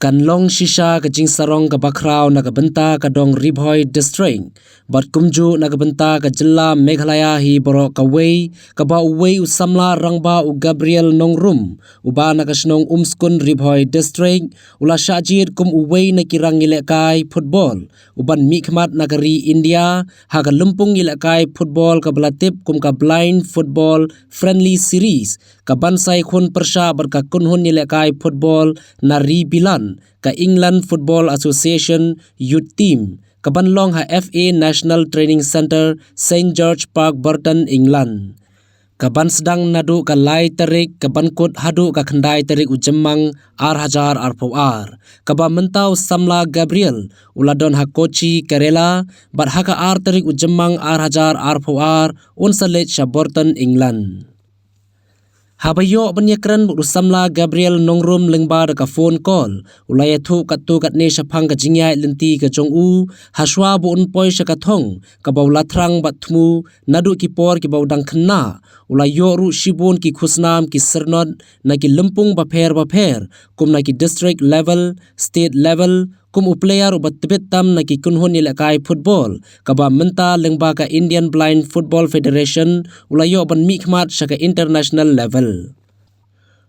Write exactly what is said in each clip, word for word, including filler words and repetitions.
Kan long shisha ka jingsarong kaba khraw na ka bynta ka dong Ri Bhoi District bad kumjuh na ka bynta ka jylla Meghalaya hi baroh kawei, kaba uwei u samla rangbah u Gabriel Nongrum, uba na ka shnong Umskun, Ri Bhoi District, u la shah jied kum uwei na ki rangïalehkai football uban mihkhmat na ka ri India ha ka lympung ïalehkai football kaba la tip kum ka Blind Football Friendly Series, kaban sa ïakhun pyrshah bad ka kynhun ïalehkai football na ri Bilan, ka England Football Association Youth Team, kaban long ha F A National Training Centre, St George Park, Burton, England. Kaban sdang naduh ka lai tarik, kaban kut haduh ka khyndai tarik u Jymmang ar hajar arphew ar. Kaba mynta u samla Gabriel u la don ha Kochi, Kerala, bad ha ka ar tarik u Jymmang ar hajar arphew ar un sa leit sha Burton, England. Haba ïoh ban ïakren bad u samla Gabriel Nongrum lyngba da ka phone call, u la ïathuh katto katne shaphang ka jingïaid lynti ka jong u, hashwa ba un poi sha ka thong kaba u la thrang bad thmu naduh ki por kiba u dang khynnah. U la ïoh ruh shibun ki khusnam, ki syrnod na ki lympung bapher bapher, kum na ki district level, state level, kum u player uba tbit tam na ki kynhun ïalehkai football, kaba mynta lyngba ka Indian Blind Football Federation u la ïoh ban mihkhmat sha ka international level.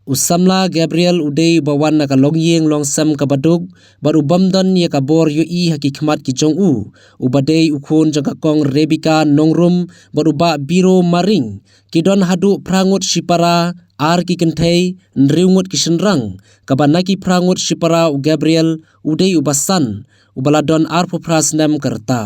U samla Gabriel u dei uba wan na ka longïing longsem kaba duk, bad u bym don ïa ka bor ïohi ha ki khmat ki jong u, uba dei u khun jong ka kong Rebecca Nongrum bad u bah Biro Maring. Ki don haduh phra ngut shipara, ar ki kynthei, hynriew ngut ki shynrang, kaba na ki phra ngut shipara u Gabriel u dei uba san, uba la don arphew phra snem ka rta.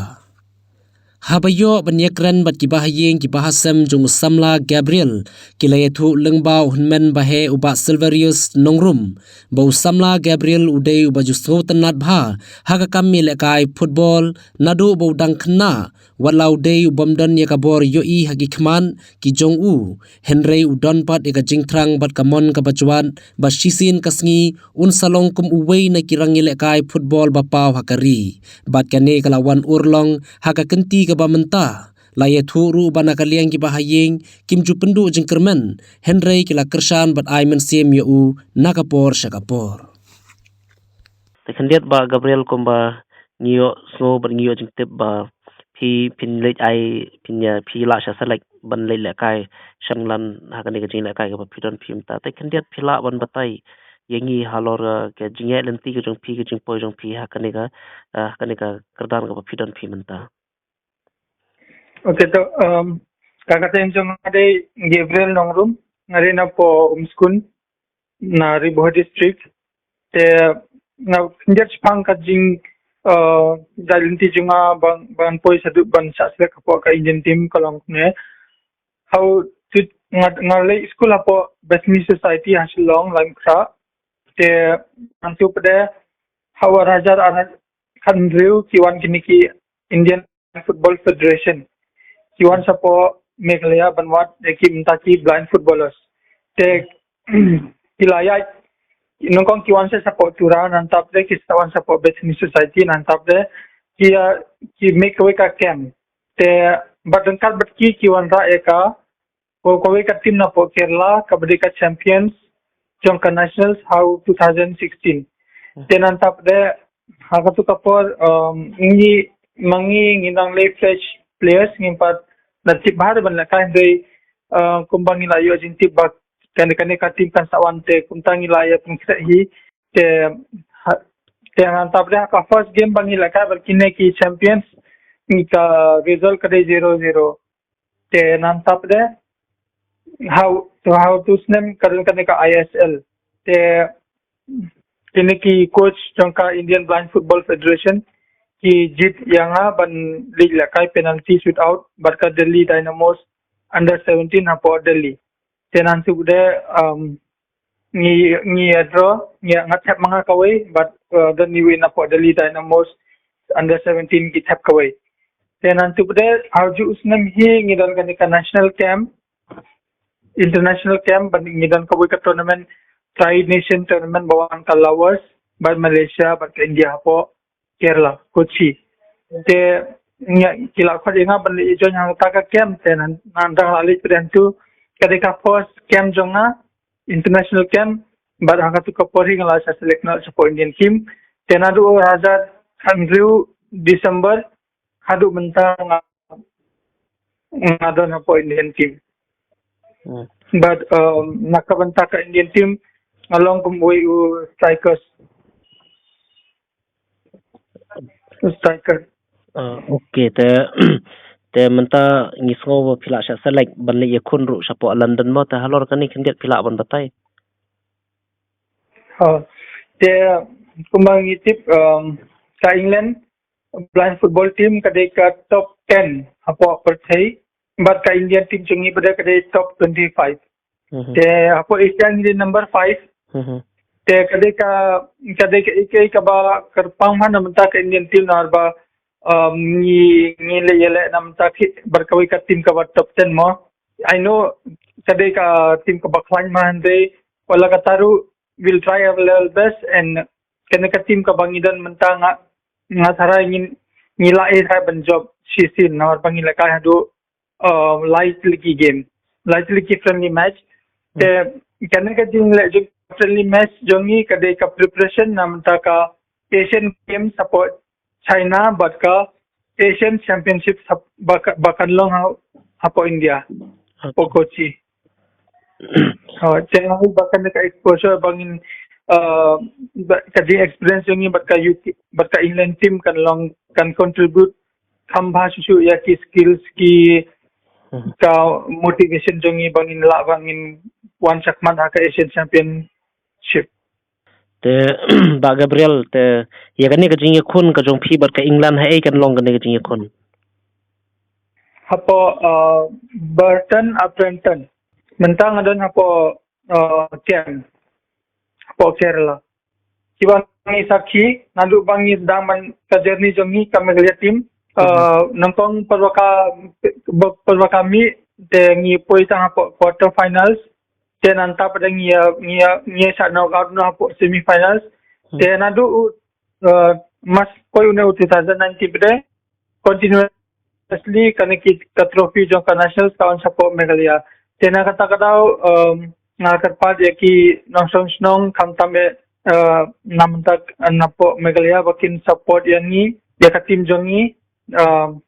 Haba ïoh ban ïakren bad ki bahaïing ki bahasem jong u samla Gabriel, ki la ïathuh lyngba u hynmen baheh u bah Silverius Nongrum, ba u samla Gabriel u dei uba ju sngewtynnad bha ha ka kam ïalehkai football naduh ba u dang khynnah, wat la u dei u bym don ïa ka bor ïohi ha ki khmat ki jong u, hynrei u don pat ïa ka jingthrang bad ka mon kaba jwat ba shisien ka sngi un sa long kum uwei na ki rangïalehkai football ba paw ha ka ri. Bad kane ka la wan urlong ha ka kynti kaba mynta. La ïathuh ruh ba na ka liang ki bahaïing kim ju pynduh jingkyrmen, hynrei ki la kyrshan bad ai mynsiem ïa u na ka por sha ka por. Te khyndiat bah Gabriel, kumba ngi ïohsngew bad ngi ïoh jingtip ba phi phin leit ai, phin ïa, phi lah sha select ban leit lehkai sha England ha kane ka jinglehkai kaba phi don phi mynta. Te khyndiat phi lah ban batai ïa ngi halor, eh, ka jingïaid lynti ka jong phi, ka jingpoi jong phi ha kane ka, eh, ha kane ka kyrdan kaba phi don phi mynta. Okay, to, um, ka kyrteng jong nga dei Gabriel Nongrum, nga dei na poh Umskun, na Ri Bhoi District. Te nga khyndiat shaphang ka jing, uh, jingïaid lynti jong nga ban, ban poi shaduh ban shah select hapoh ka Indian team ka long kumne. Haba nga, nga leit skul hapoh Bethany Society ha Shillong, Laitumkhrah. Te nangta pat de ha ar hajar ar hajar khathynriew ki wan kine ki Indian Football Federation. Ki wan shapoh Meghalaya ban wad ïa ki mynta ki blind footballers. Te ki la ïaid, nyngkong ki wan sha shapoh Tura, nangta pat de ki sa wan shapoh Bethany Society, nangta pat de ki, uh, ki mih kawei ka camp. Te bad ryngkat bad ki, ki wanrah ïa ka, ka, kawei ka team napoh Kerala, kaba dei ka champions jong ka nationals ha u two thousand sixteen. Hmm. Te nangta pat de ha katu ka por, um, ngi, ma ngi ngi nang lei fresh players, ngim pat da tip bha ban lehkai, hynrei, uh, kumba ngi la ïoh jingtip ba kane, kane ka team kan sa wan, te kumta ngi la ïa pynkhreh hi. Te ha, te nangta pat de ha ka first game ba ngi lehkai bad kine ki champions, ngi, ka result ka dei zero zero. Te nangta pat de ha u, ha utu u snem ka don kane ka I S L. Te kine ki coach jong ka Indian Blind Football Federation ki jied ïa nga ban leit lehkai penalty shootout bad ka Delhi Dynamos under seventeen hapoh Delhi. Te nangta pat de, um, ngi, ngi ïa draw, ngi ïa, nga thep ma nga kawei, bad, uh, don iwei napoh Delhi Dynamos under seventeen ki thep kawei. Te nangta pat de ha ujuh u snem hi ngi don kane ka national camp, international camp, bad ngi don kawei ka tournament, Tri Nation Tournament ba wan ka Laos bad Malaysia bad ka India hapoh Kerala, Kochi. Te ngi, ki la khot ïa nga ban leit join ha kata ka camp, te nang, nang dang la leit pat de hangtu, ka dei ka first camp jong nga, international camp, Bad ha katu ka por hi nga la shah select noh shapoh Indian team. Te naduh arhajar khathynriew December haduh mynta nga, nga don hapoh Indian team. Hmm. Bad um, na ka bynta ka Indian team nga long kum uwei u striker. Striker. Ah, okay, te te mynta ngi sngew ba phi la shah select ban leit ïakhun ruh shapoh London mo, te halor kane khyndiat phi lah ban batai? Oh, te kumba ngi tip, um, ka England blind football team ka dei ka top ten hapoh pyrthei, bad ka Indian team jong ngi pat ka dei top twenty-five. Mhm. Te hapoh Asia ngi dei number five. Mhm. Te ka dei ka, ka dei ka, ka, kaba kyrpang bha na bynta ka Indian team namar ba um, ngi, ngi leh ïaleh na bynta ki bad kawei ka team kaba top ten mo. I know ka dei ka team kaba khlaiñ bha, hynrei wat la katta ruh we'll try our level best, and kane ka team kaba ngi don mynta nga, nga tharai ngi, ngi lah ei tharai ban jop shisien namar ba ngi lehkai haduh uh, lai tylli ki game, lai tylli ki friendly match. Hmm. Te kane ka jingleh jong friendly match jong ngi ka dei ka preparation na bynta ka Asian Games hapoh China bad ka Asian Championship hap-, ba ka, ba kan long ha, hapoh India, okay, hapoh Kochi. Oh, te nga ba kane ka exposure ba ngin, uh, ba, ka jing experience jong ngi bad ka U K, bad ka England team kan long, kan contribute kham bha shuh shuh ïa ki skills ki, hmm, ka motivation jong ngi ba ngin lah, ba ngin wan shakhmat ha ka Asian Championship. Te Bah Gabriel, te ïa kane ka jingïakhun ka jong phi bad ka England, haei kan long kane ka jingïakhun? Hapoh uh, Burton Upernavton. Mynta nga don hapoh uh, Cairns, hapoh Kerala. Kiba ngi sakhi naduh ba ngi sdang ban ka journey jong ngi ka Meghalaya team. Uh, nyngkong pat ba ka, pat ba ka mih te ngi poi tang hapoh quarter finals. Te nangta pat ngi, ngi, ngi shah knock out noh hapoh semi finals. Hmm. Te naduh uh, mas poi une u two thousand nineteen pat, continuously kane ki, ka trophy jong ka nationals ka wan shapoh Meghalaya. Te na kata ka daw, um, nga kyrpad ïa ki nongshong shnong khamtam ïa, uh, na mynta napoh Meghalaya ba kin support ïa ngi, ïa ka team jong ngi, um,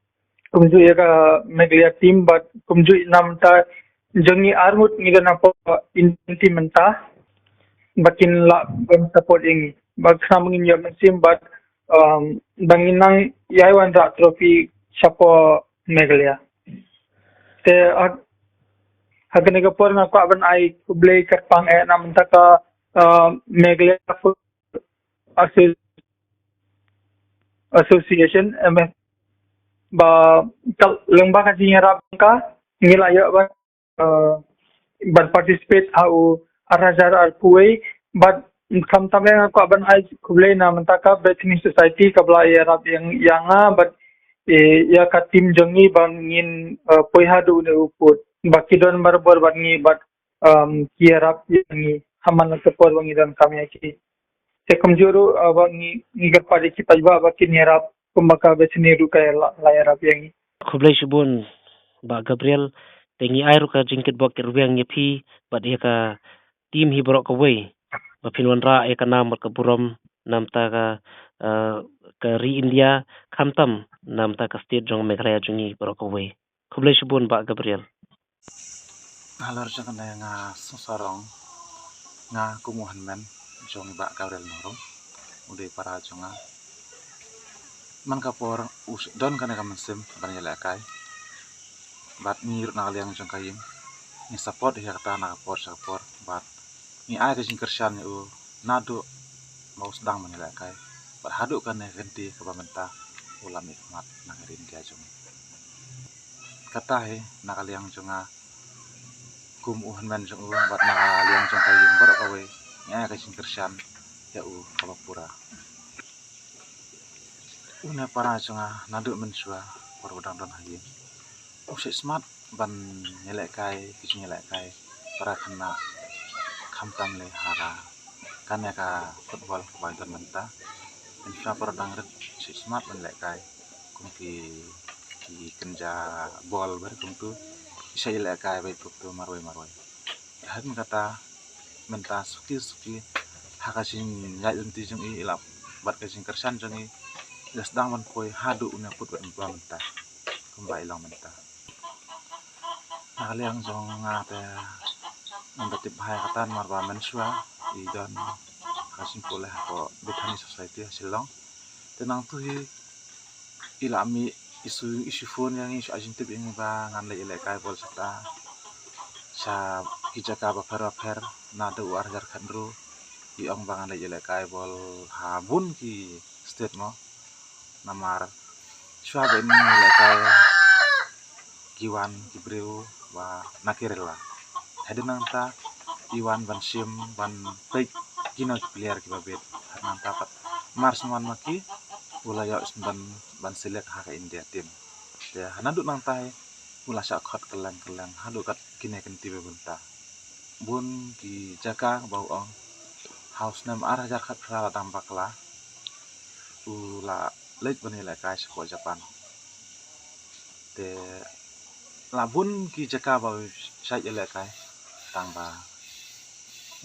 kumjuh ïa ka Meghalaya team bad kumjuh na mynta jong ngi arngut ngi don hapoh Indian team mynta ba kin lah ban support ïa ngi. Ba khnang ba ngin ïoh mynsiem bad, um, ba ngin nang ïai wanrah trophy shapoh Meghalaya. Te ha, ha kane ka por nga kwah ban ai khublei kyrpang eh na mynta ka, uh, Meghalaya Football Asso-, Association, M F, ba ka lyngba ka jingïarap ka ngi la ïoh ban, uh, ban participate ha u arhajar arphew wei, bad khamtam eh nga kwah ban ai khublei na mynta ka Bethany Society kaba la ïarap ïa, ïa nga bad, eh, ïa ka team jong ngi ba ngin, uh, poi haduh une u pud. Ba ki don barabor bad ngi bad, um, ki ïarap ïa ngi ha man la ka por ba ngi donkam ïa ki. Te kumjuh ruh, uh, ba ngi, ngi kyrpad ïa ki paidbah ba kin ïarap kumba ka Bethany ruh ka la, la ïarap ïa ngi. Khublei shibun Bah Gabriel, te ngi ai ruh ka jingkitbok kitrwiang ïa phi bad ïa ka team hi baroh kawei ba phin wanrah ïa ka nam bad ka burom na bynta ka, uh, ka ri India, khamtam na bynta ka state jong Meghalaya jong ngi baroh kawei. Khublei shibun Bah Gabriel. Halor jong kane nga sngewsarong, nga kum u hynmen jong i Bah Gabriel Nongrum, u dei para jong nga. Man ka por u don kane ka mynsiem ban ïalehkai. Bad ngi ruh na ka liang jong ka ïing ngi support ïa kata na ka por sha ka por, bad ngi ai ka jingkyrshan ïa u naduh ba u sdang ban ïalehkai bad haduh kane ka kynti kaba mynta u la mihkhmat na ka ri India jong ngi. Kata hi na ka liang jong nga kum u hynmen jong u bad na ka liang jong ka ïing baroh kawei ngi ai ka jingkyrshan ïa u kaba pura. Une para jong nga naduh mynshuwa por u dang don ha ïing u sngewsih smat ban ïalehkai ki jingïalehkai para khynnah, khamtam lei ha kane ka football kaba don mynta. Mynshuwa por u dang rit sngewsih smat ban lehkai kum ki, ki kynja ball bad kumtu, ki sa ïalehkai bad kumtu marwei marwei. Te hadien kata mynta suki suki ha ka jingïaid lynti jong i, i la bad ka jingkyrshan jong i, i la sdang ban poi haduh une pud bad mynta kumba i long mynta. Na ka liang jong nga te ngan da tip bha ïa kata namar ba mynshuwa i don ha ka jingpule hapoh Bethany Society ha Shillong. Te nangtu hi i la mih i shu, i shu phone ïa ngi, i shu ai jingtip ïa ngi ba ngan leit ïalehkai bol shata sha ki jaka bapher bapher naduh u ar hajar khatynru. I ong ba ngan leit ïalehkai bol ha bun ki state mo. Namar shuwa ba in ïalehkai ki wan ki briew ba na Kerala. Hadien nangta i wan ban shim ban peit kino ki player kiba bit. Hadien nangta pat mar shu wan ma ki u la ïoh ban, ban select ha ka India team. Te ha naduh nangta hi u la shah khot kylleng kylleng haduh kat kine ki nongtei ba bun ta. Bun ki jaka ba u ong ha u snem ar hajar khatphra la dang bakla u la leit ban ïalehkai shapoh Japan. Te la bun ki jaka ba u shait ïalehkai tang ba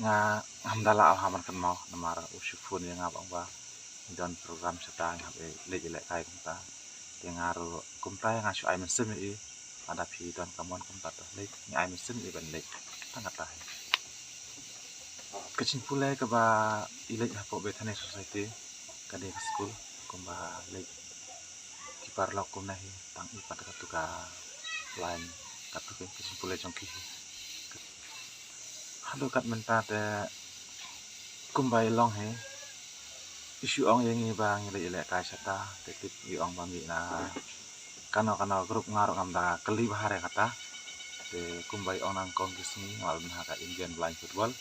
nga ngam da lah ha man kynmaw namar u shu phone ïa nga ba ong ba i don program shata, nga hap leit ïalehkai kumta. Te nga ruh kumta nga shu ai mynsiem ïa i, lada phi don ka mon kumta to leit, nga ai mynsiem ïa i ban leit. Tang kata hi. Ka jingpule kaba i leit hapoh Bethany Society ka dei ka skul kumba leit ki paralok kumne hi, tang i pat katu ka line, katu ka jingpule jong ki hi. Haduh kat mynta te kumba i long hi i shu ong ïa ngi ba ngi leit ïalehkai shata, te tip i ong ba ngi na kano kano group, nga ruh ngam da kylli bha re kata. Te kumba i ong nangkong ki sngi nga la don ha ka Indian Blind Football.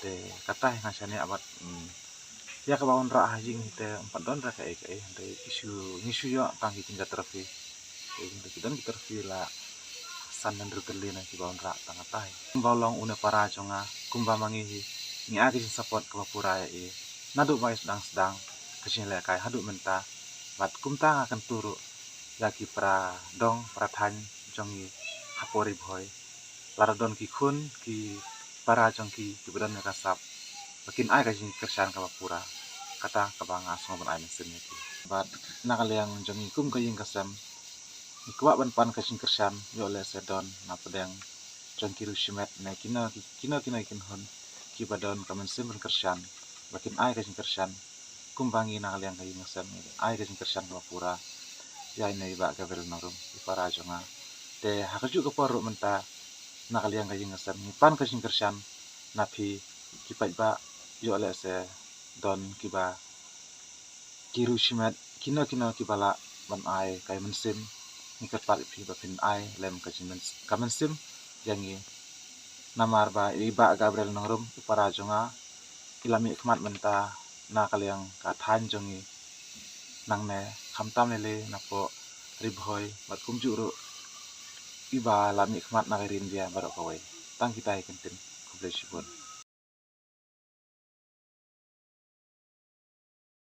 Te kata hi nga shaniah bad, mm, ïa kaba wanrah ha ïing hi te ym pat don re kaei kaei, hynrei i shu, ngi shu ïoh tang ki jingïa trophy. Te ki don ki trophy la san hynriew tylli na kiba wanrah tang kata hi. Kumba long une para jong nga, kumba ma ngi hi, ngi ai ka jingsupport kaba pura ïa i naduh ba i sdang sdang ka jingïalehkai haduh mynta. Bad kumta nga kyntu ruh ïa ki para dong para thaiñ jong ngi hapoh Ri Bhoi, lada don ki khun ki para jong ki kiba don ïa ka sap ba kin ai ka jingkyrshan kaba pura, kata kaba nga sngew ban ai mynsiem ïa ki. Bad na ka liang jong ngi kum ka ïing ka sem ngi kwah ban pan ka jingkyrshan, ïoh lehse don na pdeng jong ki riewshimet ne kino ki, kino kino ki kynhun kiba don ka mynsiem ban kyrshan ba kin ai ka jingkyrshan. Kumba ngi na ka liang ka ïing ka sem ngi ai ka jingkyrshan kaba pura ïa ine i Bah Gabriel Nongrum, i para jong nga. Te ha kajuh ka por ruh mynta na ka liang ka ïing ka sem ngi pan ka jingkyrshan na phi ki paidbah, ïoh lehse don kiba ki riewshimet kino kino kiba lah ban ai ka mynsiem, ngi kyrpad ïa phi ba phin ai lem ka jingmyns-, ka mynsiem ïa ngi. Namar ba i Bah Gabriel Nongrum, i para jong nga, i la mihkhmat mynta na ka liang ka thaiñ jong ngi nangne, khamtam lei lei napoh Ri Bhoi bad kumjuh ruh iba la mihkhmat na ka ri India baroh kawei. Tang kita hi kyntien, khublei shibun.